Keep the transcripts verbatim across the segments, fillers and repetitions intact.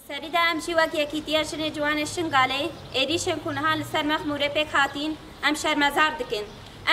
Serî de em jî wek Yekîtiya Jinê Ciwanê Şingalê êrîşên ku niha li ser Mexmûrê pêk hatîn, em şermezar dikin.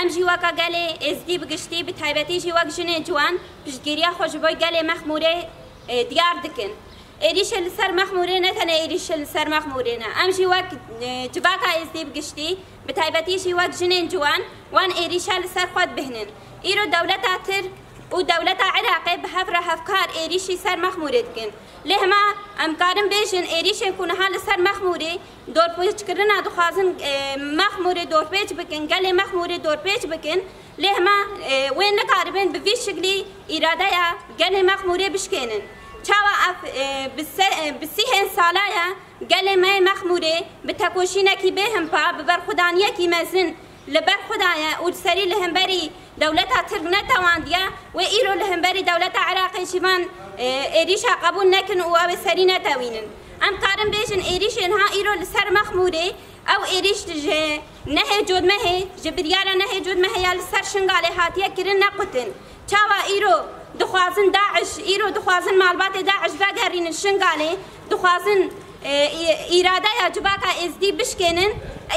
Em jî weka gelê Êzidî bi giştî, bi taybetî jî wek jinên ciwan piştgiriya xwe ji bo gelê Mexmûrê, e, diyar dikin. Êrîşên li ser Mexmûrê ne tenê êrîşên li ser Mexmûrê ne. Em jî wek, e, civaka Êzidî bi giştî, bi taybetî jî wek jinên ciwan wan êrîşa li ser xwe dibihnin. Îro dewleta Tirk û dewleta Iraqê bi hev re hevkar êrîşî ser Mexmûrê dikin. Lê hema em karin bêjin êrîşên ku niha li ser Mexmûrê dorpêçkirina dixwazin, e, Mexmûrê dorpêç bikin, gelê Mexmûrê dorpêç bikin, lê hema, e, wê nikaribin bi vî şiklî îradeya gelê Mexmûrê bişkênin. Çawa ev, e, bi se-, e, bi sîhên sala ye gelê me yê Mexmûrê bi tekoşînekî bê himpa, bi berxwedaniyekî mezin li ber xwe daye û li serî li hemberî dewleta Tirk netewandiye, wê îro li hemberî dewleta Iraqê jî van, e, êrîşa qebûl nekin û ew ê serî netewînin. Em karin bêjin êrîşên ha îro li ser Mexmûrê, ew êrîş ji nehê cotmehê, ji biryara nehê cotmehê ya li ser Şingalê hatiye kirin, nequtin. Çawa îro dixwazin DAIŞ, îro dixwazin malbatê DAIŞ vegerînin Şingalê, dixwazin, e, î-, îradeya civaka Êzidî bişkênin,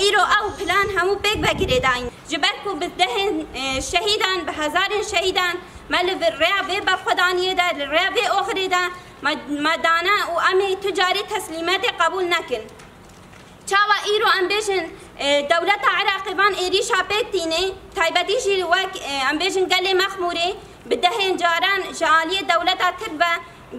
îro ew plan hemû pêk ve girêdayîn. Ji ber ku bi dehên, e, şehîdan, bi hezarên şehîdan me li vir rêya vê berxwedaniyê de, li rêya vê oxirê de me, me dane û em ê tu carî teslîmetê qebûl nekin. Çawa îro em bêjin, e, dewleta Iraqê van êrîşa pêk tîne, taybetî jî wek, e, em bêjin gelê Mexmûrê bi dehên caran ji aliyê dewleta Tirk ve,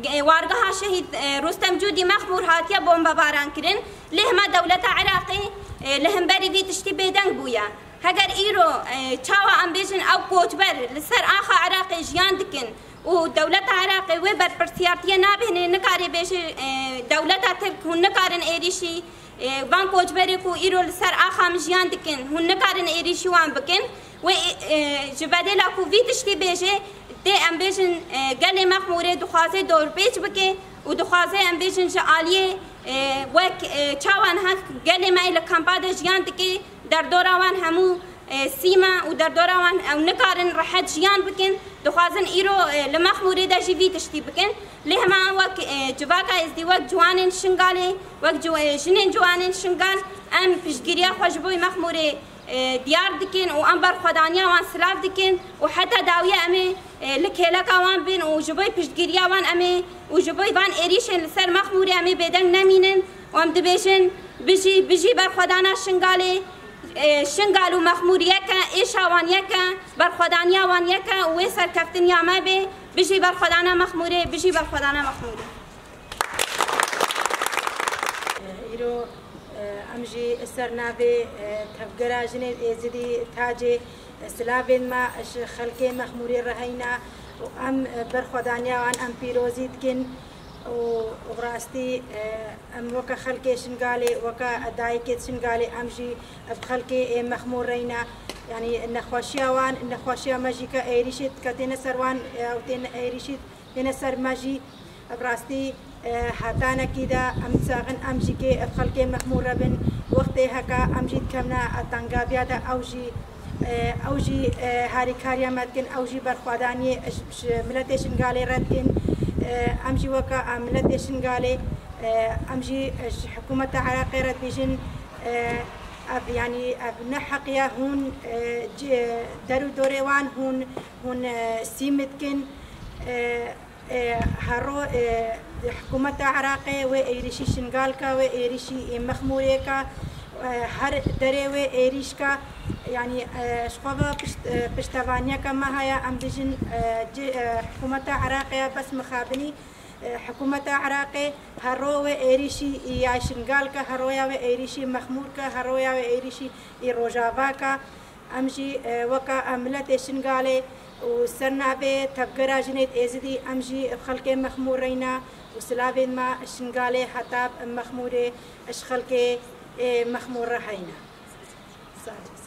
e, wargeha şehîd, e, Rûstem Cûdî Mexmûr hatiye bombebaran kirin, lê hema dewleta Iraqê, e, li hemberî vî tiştî bêdeng bûye. Heger îro, e, çawa em bêjin ew koçber li ser axa Iraqê jiyan dikin û dewleta Iraqê wê berpirsiyartiyê nabêhnê, nikarê bêje, e, dewleta Tirk hûn nikarin êrîşî, e, van koçberê ku îro li ser axa min jiyan dikin, hûn nikarin êrîşî wan bikin. Wê, e, ji bedêla ku vî tiştî bêje, tê em bêjin, e, gelê Mexmûrê dixwaze dorpêç bike û dixwaze em bêjin ji aliyê, e, wek, e, çawa niha gelê me yê li kampa de jiyan dike, derdora wan hemû, e, sîm e û derdora wan ew nikarin rehet jiyan bikin, dixwazin îro, e, li Mexmûrê de jî vî tiştî bikin. Lê hema em wek, e, civaka Êzidî, wek ciwanên Şingalê, wek ciw-, e, jinên ciwanên Şingal, em piştgiriya xwe ji bo Mexmûrê, e, diyar dikin û em berxwedaniya wan silav dikin û heta dawiya em ê, e, li kêleka wan bin û ji bo piştgiriya wan em ê û ji bo van êrîşên li ser Mexmûrê em ê bêdeng nemînin û em dibêjin, bijî, bijî berxwedana Şingalê. E, Şingal û Mexmûr yek e, êşa wan yek e, berxwedaniya wan yek e û wê serkeftin ya me bê. Bijî berxwedana Mexmûrê, bijî berxwedana Mexmûrê. Îro, e, em jî ser navê, e, Tevgera Jinên Êzidî Tacê, e, silavên me ji xelkê Mexmûrê re heyne û em, e, berxwedaniya wan em pîrozî dikin û, û rastî, e, Em weke xelkê Şingalê, weke dayikê Şingalê, em jî bi xelkê ê Mexmûr re yîne. Yanî nexweşiya wan, nexweşiya me jî ke êrîşî diketêne ser wan, ew tên êrîşî têne ser me jî. Bi rastî, e, hetanekî de em dixwazin em jî kê bi xelkê Mexmûr re bin. Wextê heke em jî dikevine tengaviya de, ew jî, e, ew jî, e, harîkariya me dikin, ew jî berxwedaniyê ji, ji miletê Şingalê re dikin. E, em jî weke, e, miletê Şingalê, E, em jî ji hikûmeta Iraqê re dibêjin, e, ev, yanî ev ne heq e, hûn, e, ci-, der û dorê wan hûn, hûn, e, sîm dikin. E, e, hero, e, hikûmeta Iraqê wê êrîşî Şingal ke, wê êrîşî Mexmûrê ke, e, her derê wê êrîş ke. Yanî, e, ji xwe ve pişt-, e, piştevaniyeke me heye, em bijin, e, ci-, e, hikûmeta Iraqê ye, bes mixabinî. E, hikûmeta Iraqê hero wê êrîşî ya Şingal ke, heroya wê êrîşî Mexmûr ke, heroya wê êrîşî î Rojava ke. Em jî, e, weke em miletê Şingalê û ser navê Tevgera Jinê Êzidî, em jî bi xelkê Mexmûr re yîne û silavên me Şingalê heta Mexmûrê ji xelkê, e, Mexmûr re heyne. Sağ olun.